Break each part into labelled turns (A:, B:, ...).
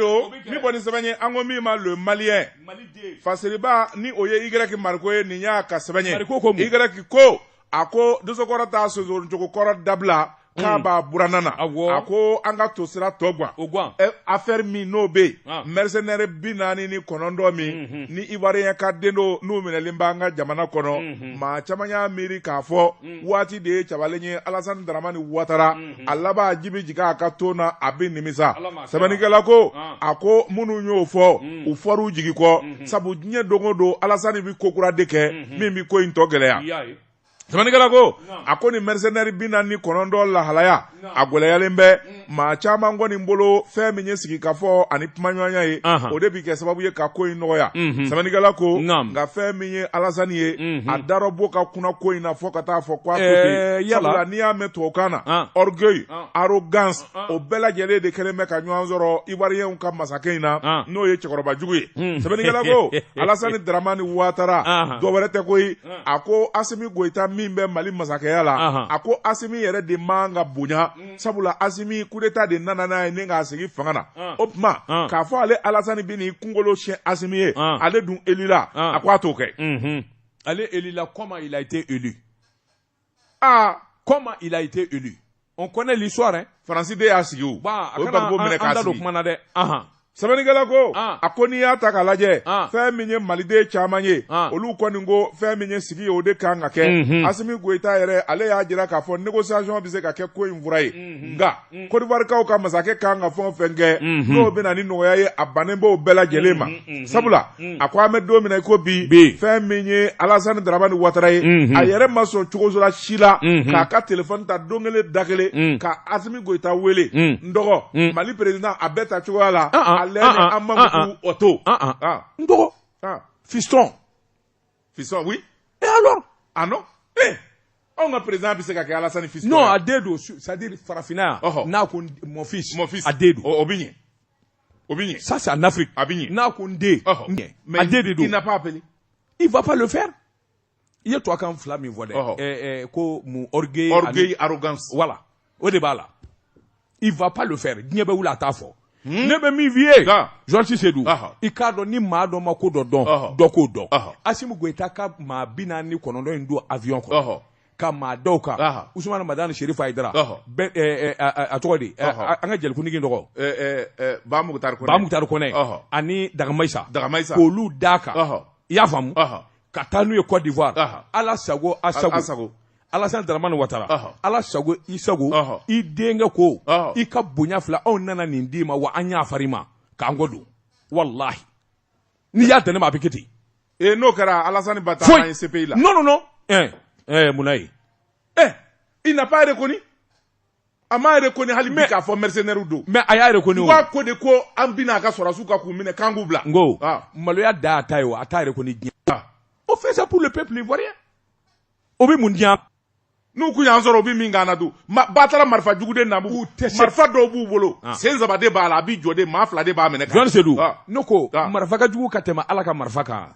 A: Don min bɔ ni sɛbɛn ye, an ko min ma Le Malien, fasiriba ni o ye Y Mariko ye, nin y'a ka sɛbɛn ye. Y ko, a ko dosokɔrɔ t'a sonsocogo kɔrɔ dabila k'a b'a buranna na. A ko an ka tosira tɔ gan, affaire min n'o bɛ yen, mercenaire 49 min ni Ivoirien ka den don, n'u minɛlen b'an ka jamana kɔnɔ, maa caman y'a miiri k'a fɔ waati de ye cabalen ye Alassane Dramane Ouattara, a laban ji bɛ jigin a ka ton na, a bɛ nimisa. Sɛbɛnnikɛla ko, a ko minnu y'o fɔ, u fɔr'u jigi kɔ, sabu diɲɛ don o don Alassane bɛ ko kura de kɛ min bɛ ko in tɔ gɛlɛya. Sɛbɛnnikɛla ko, a ko nin mercenaire 49 lahalaya a gɛlɛyalen bɛ maa caman kɔni bolo. Fɛn min ye sigikafɔ ani kumaɲɔgɔnya ye, o de bɛ kɛ sababu ye ka ko in nɔgɔya. Sɛbɛnnikɛla ko, nka fɛn min ye Alassane ye, a darɔbo ka kunna ko in na fo ka taa fɔ ko a ko ten, sabula n'i y'a mɛn tubabukan na orgueil, arrogance, o bɛɛ lajɛlen de kɛlen bɛ ka ɲɔgɔn sɔrɔ Ivoirienw ka masakɛ in na, n'o ye cɛkɔrɔba jugu ye. Sɛbɛnnikɛla ko Alassane Dramane Ouattara, dɔ wɛrɛ tɛ koyi, a ko Asimi Goyita min bɛ Mali masakɛya la, a ko Asimi yɛrɛ de man ka bonya, sabula Asimi coup d'état de nana n'a ye ni k'a sigi fanga na. O tuma k'a fɔ ale Alasani bɛ n'i kunkolo siɲɛ Asimi ye, ale dun élu la, a ko a t'o kɛ.
B: Ale élu la, comment il a été élu? Aa, comment il a été élu? On connaît l'histoire, hein.
A: Faransi de y'a sigi o.
B: Bon, a
A: o ye
B: kana
A: Gbagbo minɛ
B: an
A: k'a
B: da don
A: sigi.
B: kuma na dɛ. Ahan.
A: Sɛbɛnnikɛla ko, a ko n'i y'a ta k'a lajɛ, fɛn min ye maliden caman ye, olu kɔni ko fɛn min ye sigi ye, o de kan ka kɛ. Asimi Goyita yɛrɛ, ale y'a jira k'a fɔ négociation bɛ se ka kɛ ko in fura ye, nka Côte d'Ivoirekaw ka masakɛ kan ka fɛn o fɛn kɛ n'o bɛ na ni nɔgɔya ye, a bannen b'o bɛɛ lajɛlen ma, sabula a ko an bɛ don min na i ko bi, fɛn min ye Alasani Dramani Ouattara ye, a yɛrɛ ma sɔn cogo si la k'a ka téléphone ta don kelen da kelen ka Asimi Goyita wele, n dɔgɔ Mali président, a bɛɛ ta cogoya la, ale ni an ma o to.
B: N dɔgɔ, fiston.
A: Fiston, oui.
B: Et alors?
A: Ah non, eh, anw ka président bɛ se ka kɛ Alasani fiston?
B: Non, a den don, c'est à dire farafinna yan, n'a ko mon fils,
A: mon fils,
B: a den don.
A: O bɛ ɲɛ, o bɛ ɲɛ.
B: Ça, c'est en Afrique.
A: A bɛ ɲɛ.
B: N'a ko n den,
A: mais
B: a den de don.
A: Il n'a pas appelé.
B: Il va pas le faire. I ye tubabukan fila min fɔ dɛ, ko mun, orgueil?
A: Orgueil, arrogance.
B: Voilà, o de b'a la. Il va pas le faire. Diɲɛ bɛ wuli, a t'a fɔ. Ne bɛ min f'i ye, Georges Seydou, i k'a dɔn ni maa dɔ ma ko dɔ dɔn, dɔ k'o dɔn. Asimi Goyita ka maa 49 in don avion kɔnɔ ka maa dɔw kan, Usumani Madani Sherif Hayidara, bɛ a tɔgɔ di, an ka jɛlikuntigi tɔgɔ?
A: Ba Mukutari Kɔnɛ.
B: Ba Mukutari Kɔnɛ ani Dagamayisa.
A: Dagamayisa.
B: K'olu d'a kan, i y'a faamu, ka taa n'u ye Côte d'Ivoire. Ala sago a sago. Alassane Dramane Ouattara, Ala sago i sago, i denkɛ ko i ka bonya fila, anw nana nin d'i ma wa an y'a far'i ma k'an kɔ don. Walahi, n'i y'a dan ne ma, a bɛ kɛ ten.
A: Ee, n'o kɛra, Alassane ba taa ye CPI la.
B: Non, non, non, munna ye?
A: Il n'a pas reconnu, a m'a reconnu hali bi k'a fɔ mercenaires don.
B: Mais a y'a reconnu o.
A: Wa ko de ko an bɛna a ka sɔrɔdasiw kan k'u minɛ k'an k'u bila.
B: N ko maloya da a ta ye o, a t'a reconnu diɲɛ. On fait ça pour le peuple ivoirien. O bɛ mun diyan?
A: N'u kun y'an sɔrɔ, u bɛ min k'an na dun, ba taara marifa juguden na, marifa dɔw b'u bolo, sen saba de b'a la, a b'i jɔ de, maa fila de b'a minɛ.
B: Jɔn Seydou, ne ko marifa ka jugu ka tɛmɛ Ala ka marifa kan?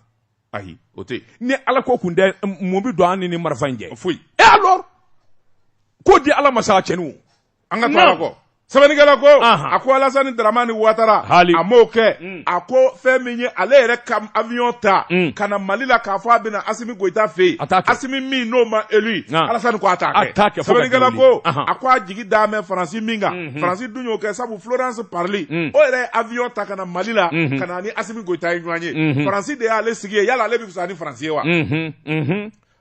A: Ayi, o tɛ yen.
B: Ni Ala ko kun tɛ, mun bɛ don an ni marifa in cɛ?
A: Foyi.
B: Et alors, k'o di Ala ma sa, cɛniw.
A: An ka to Ala kɔ. Sɛbɛnnikɛla ko, a ko Alasani Dramani Ouattara a m'o kɛ. A ko fɛn min ye ale yɛrɛ ka avion ta ka na Mali la k'a fɔ a bɛna Asimi Goyita fɛ yen, Asimi min n'o ma élu, Alasani ko a t'a kɛ. Sɛbɛnnikɛla ko, a ko a jigi dalen bɛ Faransi min kan, Faransi dun y'o kɛ, sabu Florence Parly, o yɛrɛ ye avion ta ka na Mali la ka na ni Asimi Goyita ye ɲɔgɔn ye. Faransi de y'ale sigi ye, yala ale bɛ fisaya ni Faransi ye wa?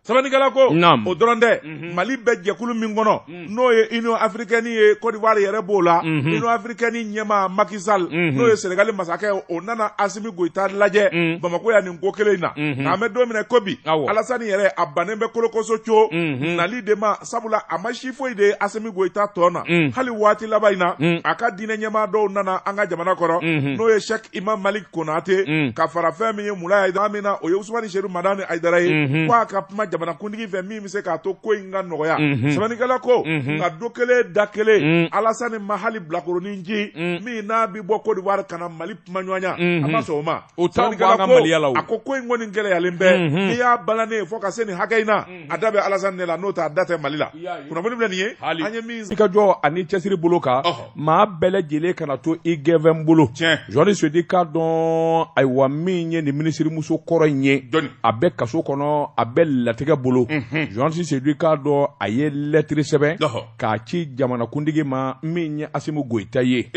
A: Sɛbɛnnikɛla ko, o dɔrɔn tɛ, Mali bɛ jɛkulu min kɔnɔ, n'o ye Union africaine ye, Côte d'Ivoire yɛrɛ b'o la, Union africaine ɲɛmaa Macky Sall, n'o ye Sénégal masakɛ ye, o nana Asimi Goyita lajɛ Bamakɔ yan nin ko kelen in na. Nka an bɛ don min na ko bi, Alasani yɛrɛ a bannen bɛ kolokoso co nali de ma, sabula a ma si foyi de ye Asimi Goyita tɔ na. Hali waati laban in na, a ka diinɛ ɲɛmaa dɔw nana an ka jamana kɔnɔ, n'o ye Cheikh Imam Malik Konate, ka fara fɛn min ye Mulayi Hayidara min na, o ye Usumani Seydou Madani Hayidara ye, ko a ka kuma jamanakuntigi fɛ min bɛ se k'a to ko in ka nɔgɔya. Sɛbɛnnikɛla ko nka do kelen da kelen, Alasani ma hali bilakoronin ci min n'a bɛ bɔ Côte d'Ivoire ka na Mali kumaɲɔgɔnya, a ma sɔn o ma.
B: O t'anw bɔ an ka Maliya la o.
A: A ko ko in kɔni gɛlɛyalen bɛ, n'i y'a balannen ye fo ka se nin hakɛ in na, a da bɛ Alasani de la, n'o tɛ a da tɛ Mali la. Kunnafoni filɛ nin ye, an ye min
B: i ka jɔ ani cɛsiri bolo kan, maa bɛɛ lajɛlen kana to i gɛnfɛn bolo. Journaliste Seydou k'a dɔn, ayiwa, min ye nin minisirimuso kɔrɔ in ye, a bɛ kaso kɔnɔ, a bɛ latigɛ bolo. Journaliste Seydou k'a dɔn, a ye lɛtiri sɛbɛn k'a ci jamanakuntigi ma min ye Asimi Goyita ye,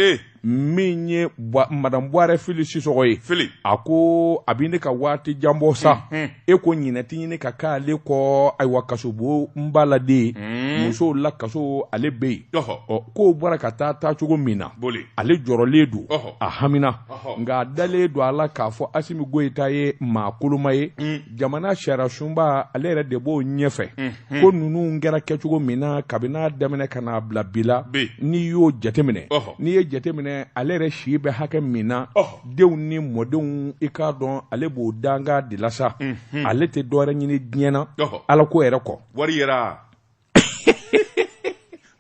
B: min ye madame Buwarɛ Fili Sisɔgɔ ye. A ko a bɛ ne ka waati jan bɔ sa, e ko ɲinɛ tɛ ɲini ka k'ale kɔ, ayiwa, kasobonba la de, musow la kaso, ale bɛ yen. Ɔ, k'o bɔra ka taa taacogo min na, ale jɔrɔlen don, a hamina, nka a dalen don a la k'a fɔ Asimi Goyita ye maa koloma ye, jamana sariyasunba, ale yɛrɛ de b'o ɲɛfɛ. Ko ninnu kɛra kɛcogo min na kabini a daminɛ ka n'a bila bi la, n'i y'o jateminɛ, n'i ye jateminɛ, ale yɛrɛ si bɛ hakɛ min na, denw ni mɔdenw, i k'a dɔn ale b'o danga de la sa, ale tɛ dɔwɛrɛ ɲini diɲɛ na Ala ko yɛrɛ kɔ.
A: Wari yɛrɛ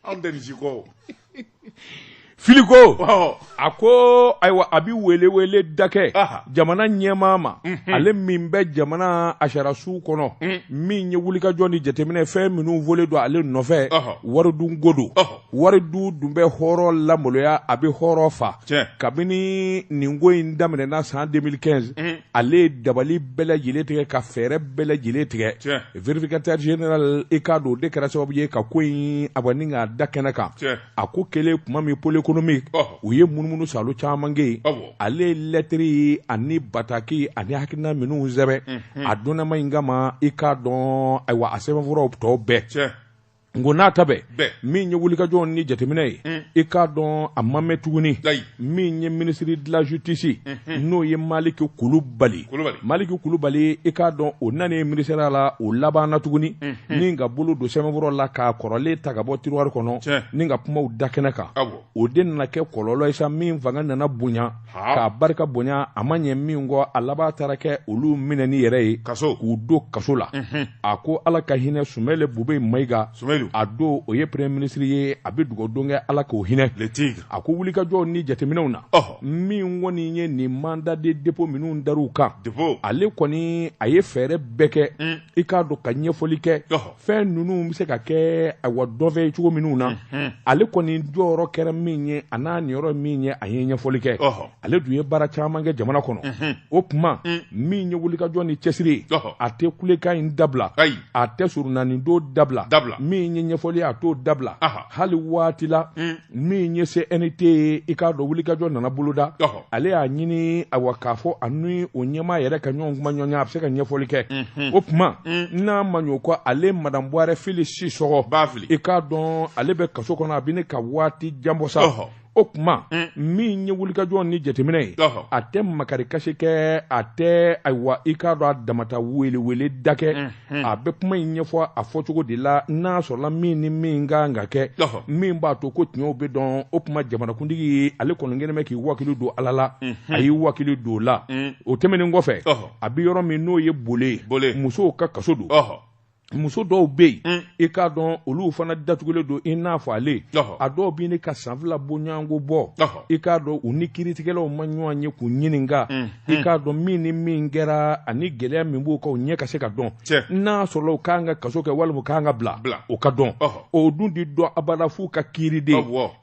A: anw tɛ nin si kɔ.
B: Filiko a ko ayiwa, a bɛ welewele da kɛ jamana ɲɛmaa ma, ale min bɛ jamana a sariyasun kɔnɔ, min ye wulikajɔ ni jateminɛ fɛn minnu fɔlen don ale nɔfɛ, waridun ko don, waridun dun bɛ hɔrɔn lamaloya, a bɛ hɔrɔn fa. Kabini nin ko in daminɛna san 2015, ale ye dabali bɛɛ lajɛlen tigɛ ka fɛɛrɛ bɛɛ lajɛlen tigɛ. Vérificateur général, i k'a dɔn o de kɛra sababu ye ka ko in a ni k'a da kɛnɛ kan. A ko kɛlen tuma min pôle économique, u ye munumunu salo caman kɛ yen. Ale ye lɛtiri ani bataki ani hakilina minnu sɛbɛn a donnama in kama, i k'a dɔn ayiwa, a sɛbɛnfuraw tɔ bɛɛ n ko n'a ta bɛɛ, min ye wulikajɔ ni jateminɛ ye, i k'a dɔn a ma mɛn tuguni, min ye ministre de la justice, n'o ye Maliki Kulubali, Maliki Kulubali, i k'a dɔn o nanen ministère la, o labanna tuguni ni ka bolo don sɛbɛnfura la k'a kɔrɔlen ta ka bɔ tiroir kɔnɔ ni ka kumaw da kɛnɛ kan. O de nana kɛ kɔlɔlɔ ye sa, min fanga nana bonya k'a barika bonya, a ma ɲɛ min kɔ, a laban taara kɛ olu minɛni yɛrɛ ye k'u don kaso la. A ko Ala ka hinɛ Sumɛlɛ Bube Mayiga, a don o ye premier ministre ye, a bɛ dugawu don kɛ Ala k'o hinɛ. A ko wulikajɔw ni jateminɛw na, min kɔni ye nin mandat de dépôt minnu dar'u kan, ale kɔni a ye fɛɛrɛ bɛɛ kɛ, i k'a dɔn ka ɲɛfɔli kɛ fɛn ninnu bɛ se ka kɛ ayiwa dɔfɛ cogo minnu na. Ale kɔni jɔyɔrɔ kɛra min ye, a n'a niyɔrɔ min ye, a ye ɲɛfɔli kɛ. Ale dun ye baara caman kɛ jamana kɔnɔ. O tuma min ye wulikajɔ ni cɛsiri ye, a tɛ kulekan in dabila, a tɛ surunani don dabila, min ye ɲɛfɔli ye, a t'o dabila. Hali waati la min ye CNT ye, i k'a dɔn wulikajɔ nana boloda, ale y'a ɲini ayiwa k'a fɔ a ni o ɲɛmaa yɛrɛ ka ɲɔgɔn kuma ɲɔgɔnya, a bɛ se ka ɲɛfɔli kɛ. O tuma n'a ma ɲɛ o kɔ, ale madame Buwarɛ Fili Sisɔgɔ, i k'a dɔn ale bɛ kaso kɔnɔ, a bɛ ne ka waati jan bɔ sa. O tuma min ye wulikajɔ ni jateminɛ ye, a tɛ makarikasi kɛ, a tɛ ayiwa i k'a dɔn a damata welewele da kɛ, a bɛ kuma in ɲɛfɔ a fɔcogo de la, n'a sɔrɔla min ni min ka kan ka kɛ, min b'a to ko tiɲɛw bɛ dɔn. O tuma jamanakuntigi, ale kɔni kɛlen bɛ k'i wakili don Ala la, a y'i wakili don o la. O tɛmɛnen kɔfɛ, a bɛ yɔrɔ min n'o ye Bole ye, musow ka kaso don. Muso dɔw bɛ yen, i k'a dɔn olu fana datugulen don i n'a fɔ ale. A dɔw bɛ ne ka san 2 bɔɲɔgɔnko bɔ, i k'a dɔn u ni kiiritigɛlaw ma ɲɔgɔn ye k'u ɲininka, i k'a dɔn min ni min kɛra ani gɛlɛya min b'u kan, u ɲɛ ka se ka dɔn, n'a sɔrɔla u kan ka kaso kɛ walima u kan ka bila, o ka dɔn. O dun di dɔn abada f'u ka kiiri de.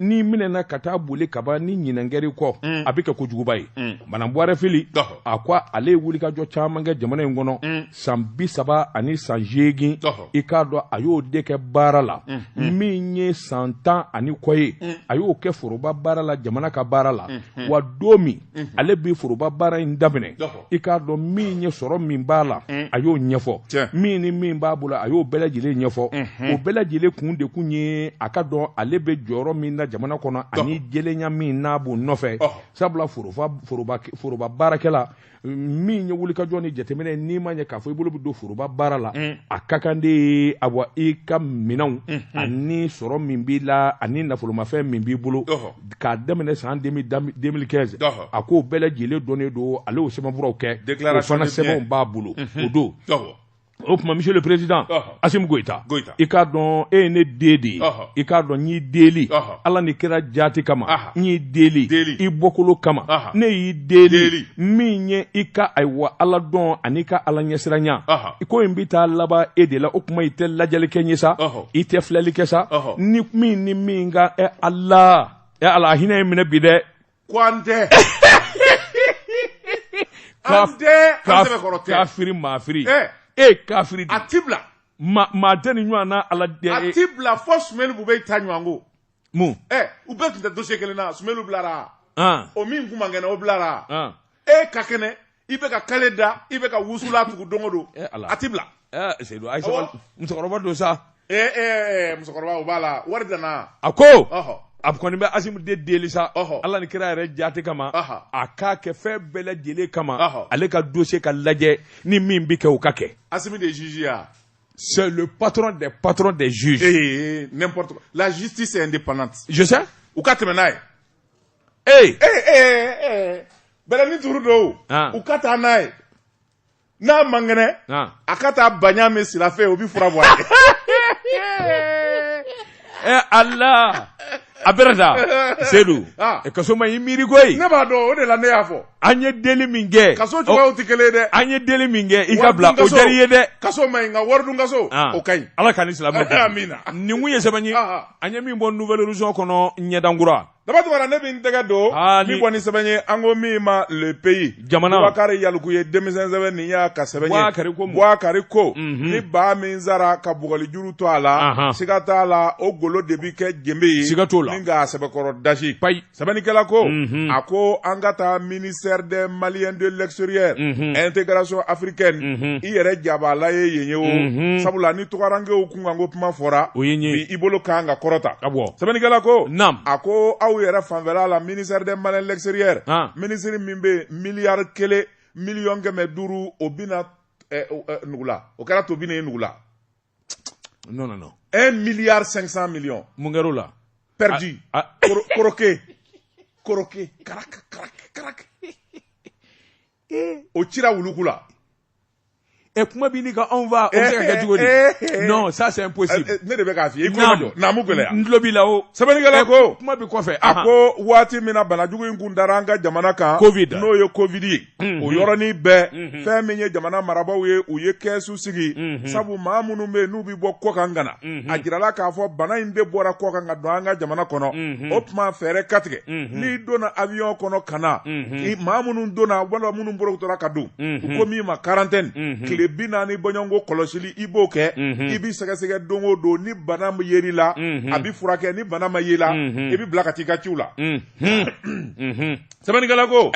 B: N'i minɛna ka taa boli kaban, ni ɲinɛ kɛr'i kɔ, a bɛ kɛ kojuguba ye. Madame Buwarɛ Fili, a ko ale ye wulikajɔ caman kɛ jamana in kɔnɔ san 30 ani san 8, i k'a dɔn a y'o de kɛ baara la. Min ye san 10 ani kɔ ye, a y'o kɛ foroba baara la, jamana ka baara la. Wa don min ale bɛ foroba baara in daminɛ, i k'a dɔn min ye sɔrɔ min b'a la, a y'o ɲɛfɔ, min ni min b'a bolo, a y'o bɛɛ lajɛlen ɲɛfɔ. O bɛɛ lajɛlen kun de kun ye a ka dɔn ale bɛ jɔyɔrɔ min na jamana kɔnɔ ani jɛlenya min n'a b'o nɔfɛ. Sabula foroba baarakɛla, min ye wulikajɔ ni jateminɛ, n'i ma ɲɛ k'a fɔ i bolo bɛ don foroba baara la, a ka kan de ye awa i ka minɛnw ani sɔrɔ min b'i la ani nafolomafɛn min b'i bolo k'a daminɛ san 2015, a k'o bɛɛ lajɛlen dɔnnen don. Ale y'o sɛbɛnfuraw kɛ, o fana sɛbɛnw b'a bolo o don. O tuma, monsieur le président Assimi Goïta, i k'a dɔn e ye ne den de ye. I k'a dɔn n y'i deli Ala ni kira jaati kama, n y'i deli i bɔkolo kama, ne y'i deli min ye i ka ayiwa Ala dɔn ani i ka Ala ɲɛsiranya. Ko in bɛ taa laban e de la. O tuma, i tɛ lajɛli kɛ n ye sa, i tɛ filɛli kɛ sa, ni min ni min ka ɛ Ala, ɛ Ala, a hinɛ ye minɛ bi dɛ.
A: Ko an tɛ. An tɛ, an sɛbɛkɔrɔ tɛ.
B: Kafiri maafiri. E kafiri.
A: A ti bila.
B: Maa tɛ nin ɲɔgɔn na Ala.
A: A ti bila fo Sumelu Bubɛyi ta ɲɔgɔn ko.
B: Mun?
A: U bɛɛ tun tɛ dossier kelen na. Sumelu bilara. O min kun man kɛnɛ, o bilara. E ka kɛnɛ, i bɛ ka kale da, i bɛ ka wusula tugu don o don. A ti bila.
B: Seyidu, ayi, musokɔrɔba don sa.
A: Musokɔrɔba, o b'a la, wari danna.
B: A ko a kɔni bɛ Asimi de deli sa, Ala ni kira yɛrɛ jaati kama, a k'a kɛ fɛn bɛɛ lajɛlen kama, ale ka dossier ka lajɛ, ni min bɛ kɛ, o ka kɛ.
A: Asimi de juge ya.
B: C'est le patron des patrons des juges.
A: Eh, n'importe quoi. La justice est indépendante.
B: Je sais.
A: U ka tɛmɛ n'a ye.
B: Eh.
A: Eh eh eh. Bɛlɛni turu don. U ka taa n'a ye. N'a man kɛnɛ, a ka taa baɲa min sira fɛ, o bɛ fura bɔ a ye.
B: Eh Allah. A bɛrɛ da Seyidu, kaso ma i miiri koyi.
A: Ne b'a dɔn, o de la ne y'a fɔ.
B: An ye deli min kɛ.
A: Kaso cogoyaw tɛ kelen ye dɛ.
B: An ye deli min kɛ i ka bila, o diyara i ye dɛ.
A: Kaso ma ɲi, nka waridun kaso, o ka ɲi.
B: Ala ka ni silamɛ.
A: Amina.
B: Nin kun ye sɛbɛn ye an ye min bɔ Nouvel Horizon kɔnɔ, ɲɛdankura.
A: Daba Tunkara, ne bɛ n tɛgɛ don min bɔ ni sɛbɛn ye, an ko min ma Le Pays.
B: Jamana.
A: Bubakari Yaliku ye denmisɛn sɛbɛn, nin y'a ka sɛbɛn ye.
B: Bubakari ko.
A: Bubakari ko ni baa min sara ka bugɔlijuru to a la, siga t'a la, o golo de bi kɛ jenbe ye.
B: Siga t'o la.
A: Ni k'a sɛbɛkɔrɔ dasi.
B: Payi.
A: Sɛbɛnnikɛla ko, a ko an ka taa ministère des Maliens de l'extérieur, intégration africaine, i yɛrɛ jabala ye yen ye o. Sabula ni tugarankew kunkanko kuma fɔra,
B: o ye
A: bi i bolo kan ka kɔrɔta.
B: Awɔ.
A: Sɛbɛnnikɛla ko,
B: Naam.
A: A ko aw yɛrɛ fanfɛla la, ministère des Maliens de l'extérieur, ministre min bɛ 1 milliard 1 million 500, o bɛna nugula, o kɛra tobi ne ye nugula.
B: Non, non, non.
A: 1 milliard 500 millions.
B: Mun kɛra o la?
A: Perdu. Koroke. Koroke. Karak, karak, karak. O cira wuluku la.
B: Ɛ, kuma b'i ni ka anw fa, o bɛ se ka kɛ cogo di? Non, ça c'est impossible.
A: Ne de bɛ k'a f'i ye, i tulo ma jɔ, naamu gɛlɛya.
B: N tulo b'i la o.
A: Sɛbɛnnikɛla ko.
B: Kuma bi kɔfɛ.
A: A ko waati min na banajugu in kun dara an ka jamana kan.
B: Covid.
A: N'o ye Covid ye. O yɔrɔnin bɛɛ, fɛn min ye jamana marabaaw ye, u ye kɛsu sigi. Sabu maa minnu bɛ yen n'u bɛ bɔ kɔkan ka na. A jirala k'a fɔ bana in de bɔra kɔkan ka don an ka jamana kɔnɔ. O tuma fɛɛrɛ ka tigɛ. N'i donna avion kɔnɔ ka na. Maa minnu donna walima minnu bɔra ka don. U ko min ma quarantaine. Tile 40 bɔɲɔgɔnko kɔlɔsili, i b'o kɛ. I b'i sɛgɛsɛgɛ don o don, ni bana yer'i la, a bɛ furakɛ, ni bana ma ye la, i bɛ bila ka t'i ka ciw la. Sɛbɛnnikɛla ko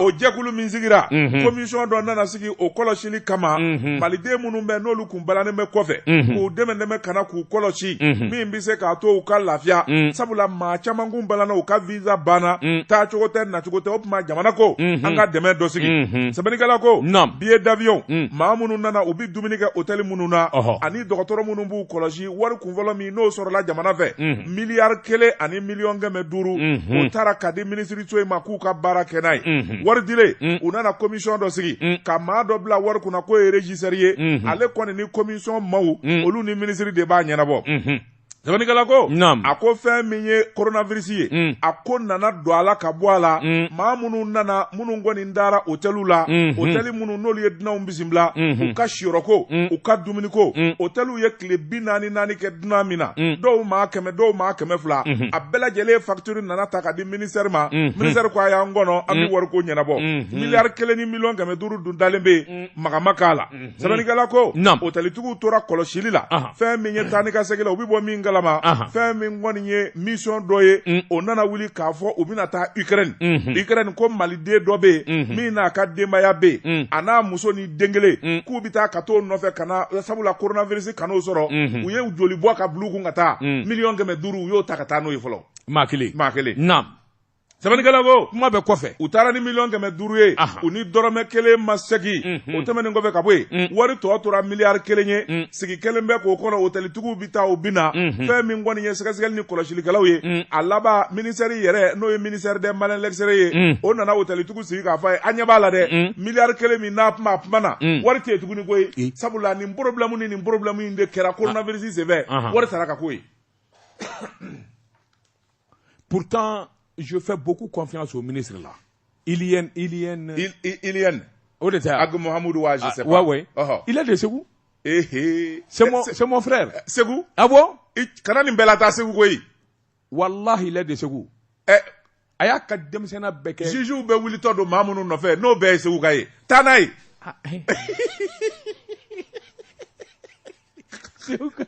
A: o jɛkulu min sigira, commission dɔ nana sigi o kɔlɔsili kama, maliden minnu bɛ n'olu kun balannen bɛ kɔfɛ, k'u dɛmɛ dɛmɛ ka na k'u kɔlɔsi, min bɛ se k'a to u ka lafiya, sabula maa caman kun balanna, u ka visa banna, taacogo tɛ, nacogo tɛ. O tuma jamana ko an ka dɛmɛ dɔ sigi. Sɛbɛnnikɛla ko billet d'avion, maa minnu nana, u bɛ dumuni kɛ hôtel minnu na, ani dɔgɔtɔrɔ minnu b'u kɔlɔsi, wari kunfɔlɔ min n'o sɔrɔla jamana fɛ, 1 milliard 1 ni miliyɔn 500, o taara ka di minisiriso in ma k'u ka baara kɛ n'a ye. Wari dilen, u nana commission dɔ sigi ka maa dɔ bila wari kunna k'o ye régisseur ye. Ale kɔni ni commission maaw, olu ni minisiri de b'a ɲɛnabɔ. Sɛbɛnnikɛla ko, a ko fɛn min ye coronavirus ye, a ko nana don a la ka bɔ a la. Maa minnu nana, minnu kɔni dara hôteliw la, hôtel minnu n'olu ye dunanw bisimila, u ka siyɔrɔko, u ka dumuniko, hôteliw ye tile 44 kɛ dunan min na, dɔw maa 100, dɔw maa 200, a bɛɛ lajɛlen facture nana ta ka di ministère ma. Ministère ko a y'an kɔnɔ, an bɛ wariko ɲɛnabɔ. 1 milliard 1 ni miliyɔn 500 dun dalen bɛ yen, maga ma k'a la. Sɛbɛnnikɛla ko hôtelitigiw tora kɔlɔsili la. Fɛn min ye taa ni ka segin la, u bɛ bɔ min kalama, fɛn min kɔni ye mission dɔ ye, o nana wuli k'a fɔ u bɛna taa Ukraine. Ukraine ko maliden dɔ bɛ yen min n'a ka denbaya bɛ yen, a n'a muso ni den kelen, k'u bɛ taa ka t'o nɔfɛ ka na, sabula coronavirus kan'o sɔrɔ. U ye joli bɔ ka bila u kun ka taa, 500 millions, u y'o ta ka taa n'o ye fɔlɔ.
B: Maa kelen.
A: Maa kelen.
B: Naam.
A: Sɛbɛnnikɛla ko
B: kuma bɛ kɔfɛ
A: u taara ni 500 000 miliyɔn ye, u ni dɔrɔmɛ kelen ma segin. O tɛmɛnen kɔfɛ ka bɔ yen, wari tɔ tora 1 miliyari ye. Sigi kelen bɛ k'o kɔnɔ, hôtelitigiw bɛ taa, u bɛ na. Fɛn min kɔni ye sɛgɛsɛgɛli ni kɔlɔsilikɛlaw ye, a laban ministère yɛrɛ, n'o ye ministère des Maliens de l'extérieur ye, o nana hôtelitigiw sigi k'a fɔ a ye: an ɲɛ b'a la dɛ, 1 miliyari min n'a kuma a kuma na, wari tɛ yen tuguni koyi, sabula nin problème ni nin problème in de kɛra coronavirus senfɛ, wari sara ka k'o ye.
B: Pourtant, je fais beaucoup confiance au ministre là. Iyene, Iyene.
A: Iyene.
B: O de tɛ.
A: Ag Mohamedou wa, je sais
B: pas. Ouais. Il est de Ségou.
A: Eh eh.
B: C'est mon frère.
A: Ségou.
B: Ah bon?
A: Kana nin bɛɛ la taa Ségou koyi.
B: Wallahi, il est de Ségou.
A: Eh.
B: A y'a ka denmisɛnninya bɛɛ kɛ.
A: Juges bɛ wulitɔ don maa minnu nɔfɛ, n'o bɛɛ ye Ségou ka ye. Taa n'a ye.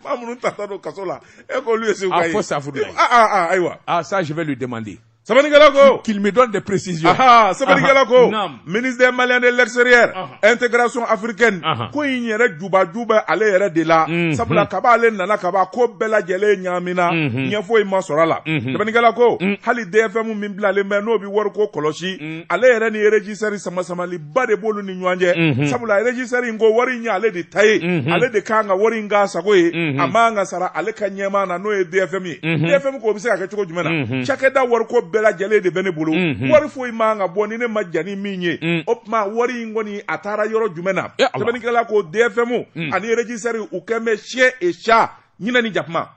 A: Maa minnu tata don kaso la, e k'olu ye Ségou ka ye.
B: Ah, fo safurulayi.
A: Ah ah ah, ayiwa.
B: Ah, ça, je vais lui demander.
A: Sɛbɛnnikɛla ko.
B: Qu'il me donne des précisions.
A: Aha, sɛbɛnnikɛla ko. Ministre des Maliens de l'extérieur, intégration africaine. Ko in yɛrɛ jubaju bɛ ale yɛrɛ de la. Sabula kaba ale nana kaba ko bɛɛ lajɛlen ɲaamina. Ɲɛ foyi ma sɔrɔ a la. Sɛbɛnnikɛla ko. Hali DFM min bilalen bɛ, n'o bɛ wariko kɔlɔsi. Ale yɛrɛ ni régisseur sama-samaliba de b'olu ni ɲɔgɔn cɛ. Sabula régisseur in ko wari in ye ale de ta ye. Ale de kan ka wari in k'a sago ye. A man ka sara ale ka ɲɛmaa na, n'o ye DFM ye. DFM ko o bɛ se ka kɛ cogo jumɛn na? Cakɛda wariko bɛɛ lajɛlen de bɛ ne bolo, wari foyi man ka bɔ ni ne ma jɛn ni min ye. O tuma wari in kɔni, a taara yɔrɔ jumɛn na? Sɛbɛnnikɛla ko DFM ani régisseur, u kɛn bɛ chien et chat, ɲinɛ ni jakuma.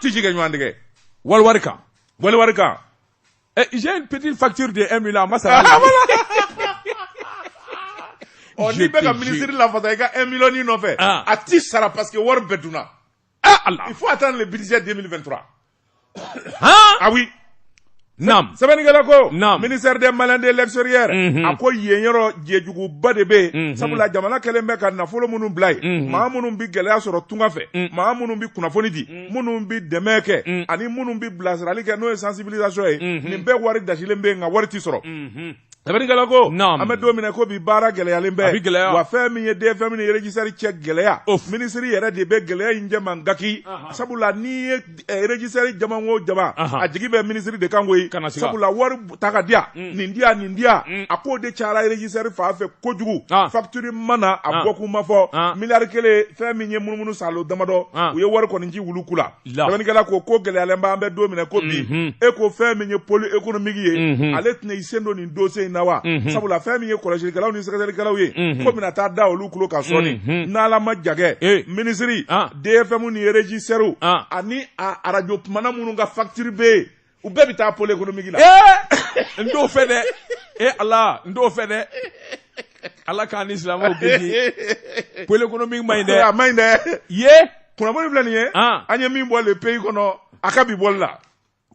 A: Tiji kɛ ɲɔgɔn tigɛ.
B: Wali wari kan.
A: Wali wari kan.
B: J'ai une petite facture de 1 million, a ma sara.
A: Ɔ, n'i bɛ ka ministre lafasa i ka 1 million nɔfɛ, a ti sara parce que wari bɛɛ dunna.
B: Ah Allah.
A: Il faut attendre le budget 2023.
B: Han.
A: Ah oui.
B: Naam.
A: Sɛbɛnnikɛla ko.
B: Naam.
A: Ministère des Maliens de l'extérieur. A ko yen yɔrɔ jɛjuguba de bɛ yen. Sabula jamana kɛlen bɛ ka nafolo minnu bila yen. Maa minnu bɛ gɛlɛya sɔrɔ tunga fɛ. Maa minnu bɛ kunnafoni di. Minnu bɛ dɛmɛ kɛ. Ani minnu bɛ bilasirali kɛ, n'o ye sensibilisation ye. Nin bɛɛ wari dasilen bɛ yen, nka wari ti sɔrɔ. Sɛbɛnnikɛla ko.
B: Naam.
A: An bɛ don min na ko bi, baara gɛlɛyalen bɛ.
B: A bɛ gɛlɛya.
A: Wa fɛn min ye DFM ni régisseur cɛ gɛlɛya. Ministre yɛrɛ de bɛ gɛlɛya in jɛma gaki. Sabula n'i ye régisseur jama o jama. A jigi bɛ ministre de kan koyi.
B: Kana siga.
A: Sabula wari ta ka di yan. Nin di yan, nin di yan. A k'o de cayara régisseur fan fɛ kojugu. Facture ma na, a bɔkun ma fɔ. 1 miliyari, fɛn min ye munumunu salo damadɔ. U ye wari kɔni ci wulu ku la. Sɛbɛnnikɛla ko ko gɛlɛyalen bɛ, an bɛ don min na ko bi. E ko fɛn min ye pôle économique ye. Ale tɛna i sen don nin dossier in na wa? Sabula fɛn min ye kɔlɔsilikɛlaw ni sɛgɛsɛgɛlikɛlaw ye, ko bɛna taa da olu tulo kan sɔɔni. N'Ala ma jagɛ, ministre, DFM ni régisseur ani a arajo kumana minnu ka facture bɛ yen, u bɛɛ bɛ taa pôle économique la.
B: N t'o fɛ dɛ. E Ala, n t'o fɛ dɛ. Ala k'an ni silamɛw kisi. Pôle économique ma ɲi dɛ.
A: A ma ɲi dɛ.
B: Ye.
A: Kunnafoni filɛ nin ye. An ye min bɔ Le Pays kɔnɔ, a ka bi bɔli la.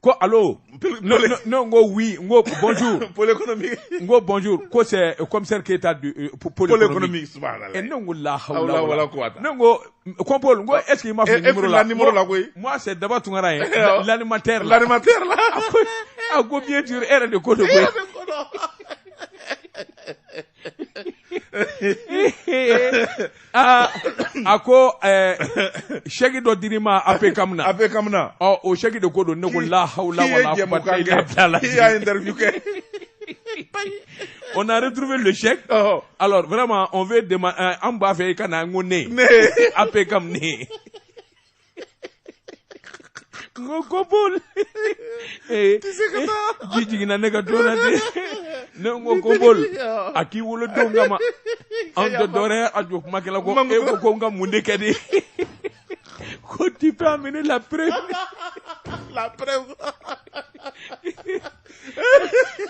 B: Ko allo. Ne ko oui, n ko bonjour.
A: Pôle économique.
B: N ko bonjour, ko c'est commissaire Keita du pôle
A: économique. Économique, subhanallah.
B: Et ne ko la hawla
A: wala quwwata.
B: Ne ko Kompol, n ko est-ce qu'il m'a fait
A: numéro la? Numéro la koyi.
B: Moi, c'est Daba Tunkara ye, l'animateur
A: la. L'animateur la.
B: A ko bien sûr, e yɛrɛ de ko don koyi.
A: E yɛrɛ de ko don.
B: Aa, a ko chèque dɔ dir'i ma APCAM na.
A: APCAM na.
B: Ɔ, o chèque de ko don. Ne ko la hawla wala quwwata illa billah.
A: K'i y'a interview kɛ.
B: On a retrouvé le chèque.
A: Oh.
B: Alors vraiment, on veut demander, an b'a fɛ i ka na. N ko ne.
A: Ne.
B: APCAM ne. N ko Kompol. Ji jiginna ne ka don na ten. Ne ko Kompol, a k'i wolodenw kama. Anw tɛ dɔwɛrɛ ye arajo kumakɛla kɔ. E ko ko n ka mun de kɛ de? Ko tu peux amener la preuve.
A: La preuve.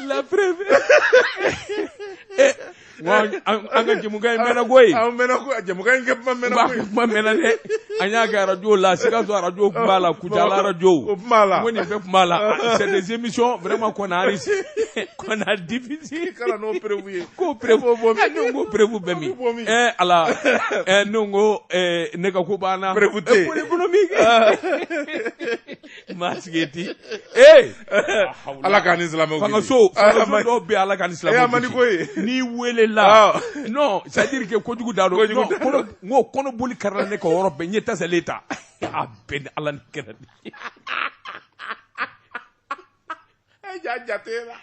B: La preuve. Eh, an ka jɛmukan in mɛnna koyi.
A: An mɛnna koyi, jɛmukan in kɛ kuma mɛnna koyi.
B: Kuma mɛnna dɛ. An y'a kɛ arajo la, Sikaso arajo tun b'a la, Kucala arajo.
A: O tun b'a la.
B: N ko nin bɛɛ tun b'a la. C'est des émissions vraiment qu'on a réussi, qu'on a diffusé.
A: Kana n'o preuve ye.
B: K'o preuve. Ne ko preuve bɛ min? Eh Ala. Eh, ne ko ne ka ko banna.
A: Preuve tɛ yen.
B: Pôle économique. Maa sigi ten. Eh.
A: Ala k'an ni silamɛw kisi.
B: Fangaso, fangaso dɔw bɛ yen, Ala k'an ni silamɛw
A: kisi. A man di ko ye.
B: N'i welela. Non, c'est à dire que kojugu da don. Non, kɔnɔ, n ko kɔnɔboli karila ne ka yɔrɔ bɛɛ, n ye tasalen ta. A bɛɛ ni Ala ni kira de.
A: Ja jate la.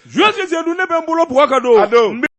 B: Journaliste Seydou, ne bɛ n bolo bugɔ ka don.
A: A don.